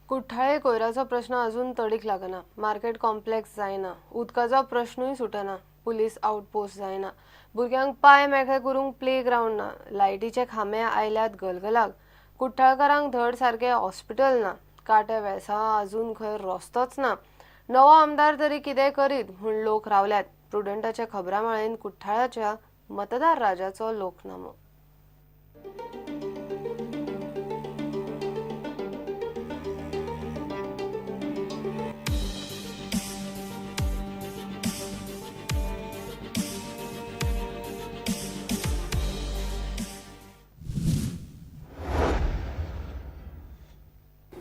कुठ्ठाळे कोयराचो प्रश्न अजून तडीक लागना. मार्केट कॉम्प्लेक्स जायना, उदकाचो प्रश्नूय सुटना, पुलीस आउटपोस्ट जायना, भुरग्यांक पांय मेकळे करूंक प्ले ग्रावंड ना, लायटीचे खांबे आयल्यात गलगलाक, कुठ्ठाळकारांक धड सारकें हॉस्पिटल ना, काटे वेळसांवां अजून खंय रस्तोच ना. नवो आमदार तरी कितें करीत म्हूण लोक रावल्यात. प्रुडंटाच्या खबरां माळेन कुठ्ठाळ्याच्या मतदार राजाचो लोकनामो.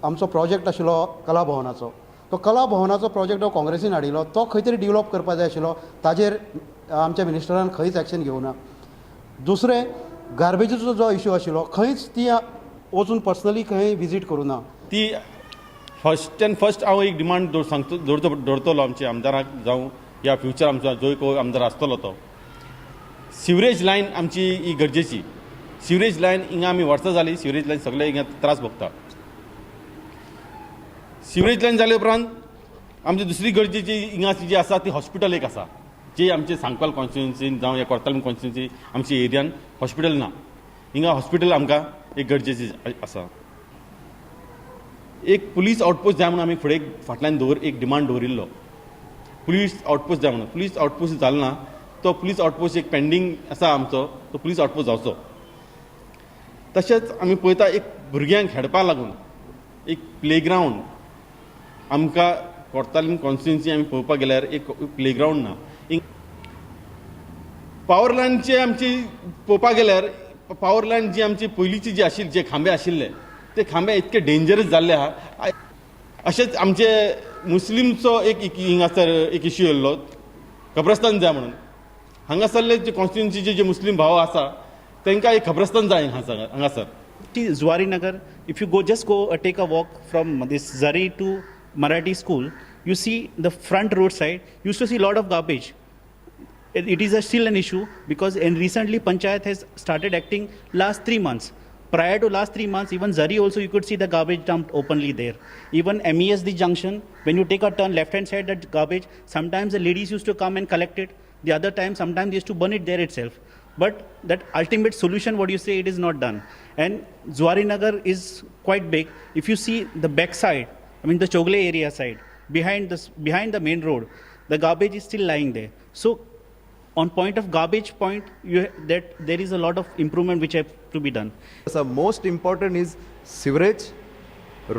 आमचो प्रोजेक्ट आशिल्लो कला भवनाचो, तो कला भवनाचो प्रोजेक्ट हो काँग्रेसीन हाडिल्लो, तो खंय तरी डिवलॉप करपा जाय आशिल्लो, ताजेर आमच्या मिनिस्टरान खंयच एक्शन घेवना. दुसरें, गार्बेजीचो जो इशू आशिल्लो खंयच ती वचून पर्सनली खंय विजीट करूं ना. ती फर्स्ट एंड फर्स्ट हांव एक डिमांड सांगतो दवरतो दवरतलो आमच्या आमदाराक जावं या फ्युचर आमचो जो कोण आमदार आसतलो तो. सिवरेज लायन आमची ही गरजेची. सिवरेज लायन हिंगा आमी वर्सां जाली सिवरेज लायन सगळे हिंगा त्रास भोगता. सिवरेज लायन जाले उपरांत आमची दुसरी गरजेची हिंगा जी आसा ती हॉस्पिटल एक आसा, जे आमचे सांकवाल कॉन्स्टिट्युन्सीन जावं या कोर्तालीम कॉन्स्टिट्युन्सी आमच्या एरियान हॉस्पिटल ना. हिंगा हॉस्पिटल आमकां एक गरजेची आसा. एक पुलीस आउटपोस्ट जाय म्हणून आमी फुडें फाटल्यान दवर एक डिमांड दवरिल्लो, पुलीस आउटपोस्ट जाय म्हणून. पुलीस आउटपोस्ट जालो ना, तो पुलीस आउटपोस्ट एक पेंडींग आसा आमचो, तो पुलीस आउटपोस्ट जावचो. तशेंच आमी पळयता एक भुरग्यांक खेळपाक लागून एक प्लेग्रावंड आमकां कोर्तालीम कॉन्स्टिट्युन्सी आमी पळोवपाक गेल्यार एक प्लेग्रावंड ना. पावर लायनचे आमची पळोवपाक गेल्यार पावर लायन जी आमची पयलींची जी आशिल्ली, जे खांबे आशिल्ले ते खांबे इतके डेंजरस जाल्ले आहा. अशेंच आमचे मुस्लिमचो एक हिंगासर एक इश्यू येयल्लो, खबरस्तान जाय म्हणून. हांगासरले जे कॉन्स्टिट्युन्सीचे जे मुस्लीम भाव आसा तांकां एक खबरस्तान जाय हांगासर. Zuari Nagar, if you go, just go take a walk from this Zari to Marathi school, you see the front roadside, you used to see a lot of garbage. It is still an issue because and recently Panchayat has started acting last 3 months. Prior to last 3 months, even Zari also you could see the garbage dumped openly there. Even MESD junction, when you take a turn left hand side, that garbage, sometimes the ladies used to come and collect it. The other time, sometimes they used to burn it there itself. But that ultimate solution, what you say, it is not done. And Zuari Nagar is quite big. If you see the back side, I mean the Chogle area side, behind the main road, the garbage is still lying there. So on point of garbage point, that there is a lot of improvement which have to be done. So most important is sewerage,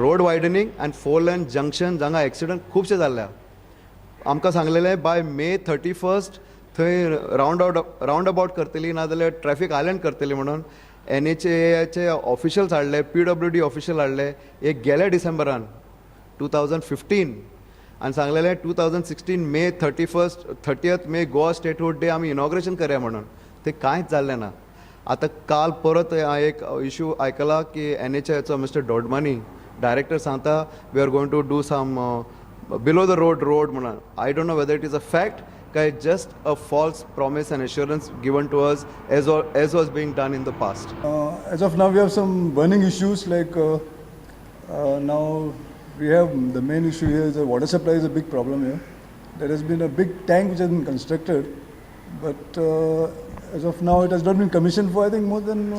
road widening and 4-lane junction जांगा accident खूबशे जाल्ले. आमकां सांगलेलें बाय मे 31 थंय round about करतली, नाजाल्यार traffic island करतली म्हणून NHAIचे ऑफिशियल्स हाडले, PWD official हाडले एक गेल्या डिसेंबरान 2015 आनी सांगलेलें 2016 May 31 30 May Goa statehood day आमी इनॉग्रेशन करया म्हणून. ते कांयच जाल्लें ना. आतां काल परत एक इशू आयकला की NHAIचो मिस्टर डोडमानी डायरेक्टर सांगता we are going to do some below the road म्हणून. I don't know whether it is a fact काय just a false promise and assurance given to us as was being done in the past. As of now we have some burning issues like now we have the main issue here is the water supply is a big problem here. There has been a big tank which has been constructed, but as of now it has not been commissioned for I think more than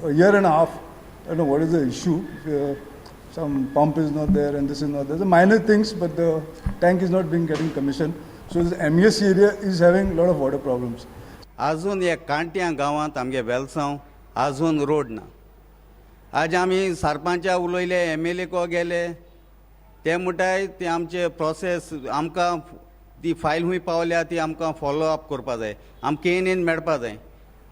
a year and a half. I don't know what is the issue. Some pump is not there and this is not there. The minor things, but the tank is not being getting commissioned. So this MES area is having a lot of water problems. आजून एक कांट्या गांवांत आमगे वेलसांव आजून road ना. आज आमी सरपंचा उलयले, MLA को गेले, ते म्हणटाय ते आमचे प्रोसेस आमकां ती फायल खूंय पावल्या ती आमकां फॉलो अप करपा जाय, आमकां येन मेळपा जाय.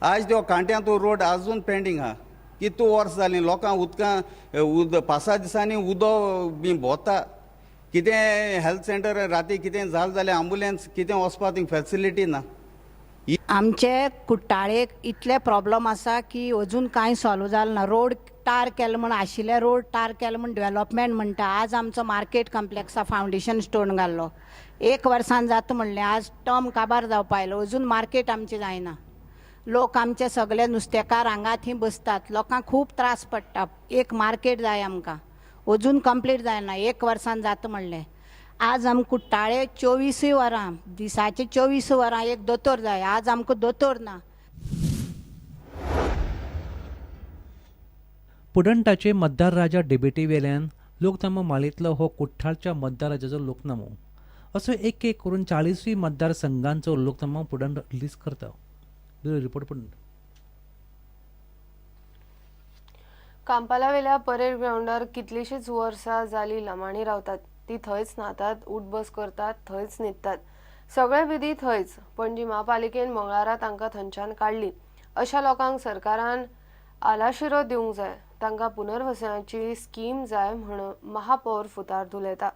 आज त्यो कांट्यांत रोड आजून पेंडींग आहा. कितू वर्स जालीं लोकांक उदकां पांच दिसांनी उदक बी भोंवता. कितें हेल्थ सेंटर राती कितें जालें जाल्यार आंबुलन्स कितें वचपा थिंग फेसिलिटी ना. आमचे कुट्टाळेक इतले प्रॉब्लम आसा की अजून कांय सॉल्व जालें ना. रोड टार केलो म्हण आशिल्ले रोड टार केलो म्हण डेवलपमेंट म्हणटा. आज आमचो मार्केट कॉम्प्लेक्सा फावंडेशन स्टोन घाल्लो, एक वर्सान जाता म्हणलें, आज टर्म काबार जावपा आयलो, अजून मार्केट आमचें जायना. लोक आमचे सगळे नुस्तेकार हांगा थंय बसतात, लोकांक खूब त्रास पडटा. एक मार्केट जाय आमकां. अजून कंप्लीट जायना, एक वर्सान जाता म्हणलें. आज आमकां कुट्टाळे 24 वरां, दिसाचे 24 वरां एक दोतोर जाय, आज आमकां दोतोर ना. पुडंटाचे मतदार राजा डिबेटी वेल्यान लोकनामो माळेंतलो हो कुठ्ठाळच्या मतदार राजाचो लोकनामो असो एक एक करून 40 मतदारसंघांचो लोकनामो पुडंट रिलीज करता. Bureau report, Pudand. कांपालावेल्या परेड ग्रावंडार कितलींशींच वर्सां जालीं लमाणी रावतात. ती थंयच न्हातात, उठबस करतात, थंयच न्हिदतात, सगळे विधी थंयच. पणजी म्हापालिकेन मंगळारा तांकां थंयच्यान काडली. अशा लोकांक सरकारान आलाशिरो दिवंक जाय, तांकां पुनर्वसनाची स्कीम जाय म्हूण महापौर फुतार धुलयता.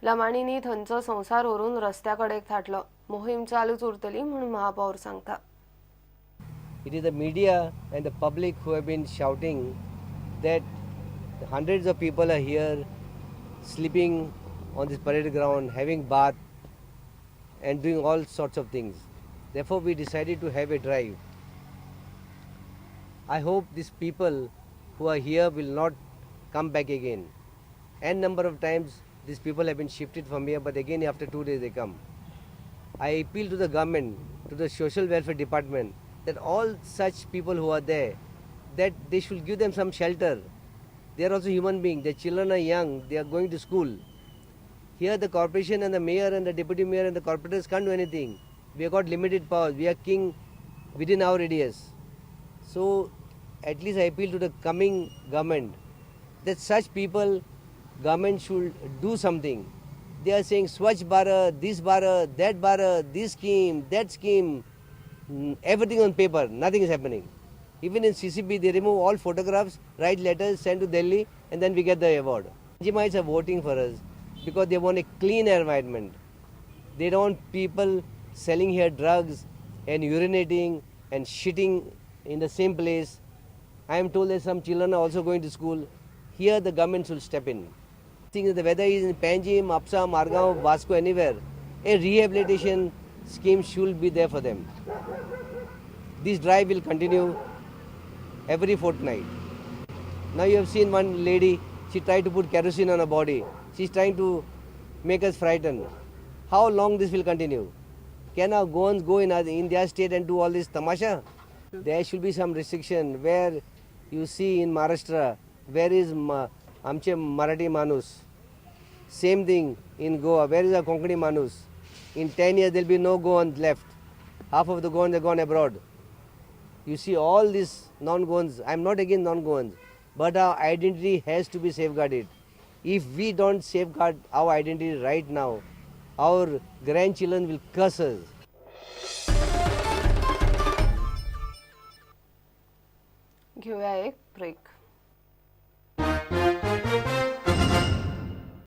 लमाणींनी थंयचो संवसार व्हरून रस्त्या कडेक थाटलो. मोहीम चालूच उरतली म्हूण महापौर सांगता. It is the media and the public who have been shouting that hundreds of people are here sleeping on this parade ground, having bath and doing all sorts of things. Therefore, we decided to have a drive. I hope these people who are here will not come back again. N number of times these people have been shifted from here, but again after 2 days they come. I appeal to the government, to the social welfare department, that all such people who are there, that they should give them some shelter. They are also human beings. Their children are young. They are going to school. Here the corporation and the mayor and the deputy mayor and the corporators can't do anything. We have got limited powers. We are king within our radius. So at least I appeal to the coming government that such people, government should do something. They are saying Swachh Bharat, this Bharat, that Bharat, this scheme, that scheme, everything on paper, nothing is happening. Even in CCB, they remove all photographs, write letters, send to Delhi, and then we get the award. Jimites are voting for us because they want a clean environment. They don't want people selling here drugs and urinating and shitting in the same place. I am told that some children are also going to school. Here the government should step in. Think the weather is in Panjim, Mapsa, Margao, Vasco, anywhere, a rehabilitation scheme should be there for them. This drive will continue every fortnight. Now you have seen one lady, she tried to put kerosene on her body. She's trying to make us frightened. How long this will continue? Can our Goans go in their state and do all this tamasha? There should be some restriction where you see in Maharashtra, where is Amche Marathi Manus? Same thing in Goa, where is our Konkani Manus? In 10 years there will be no Goans left. Half of the Goans are gone abroad. You see all these non-Goans, I am not against non-Goans, but our identity has to be safeguarded. If we don't safeguard our identity right now, our grandchildren will curse us. घेऊया एक break.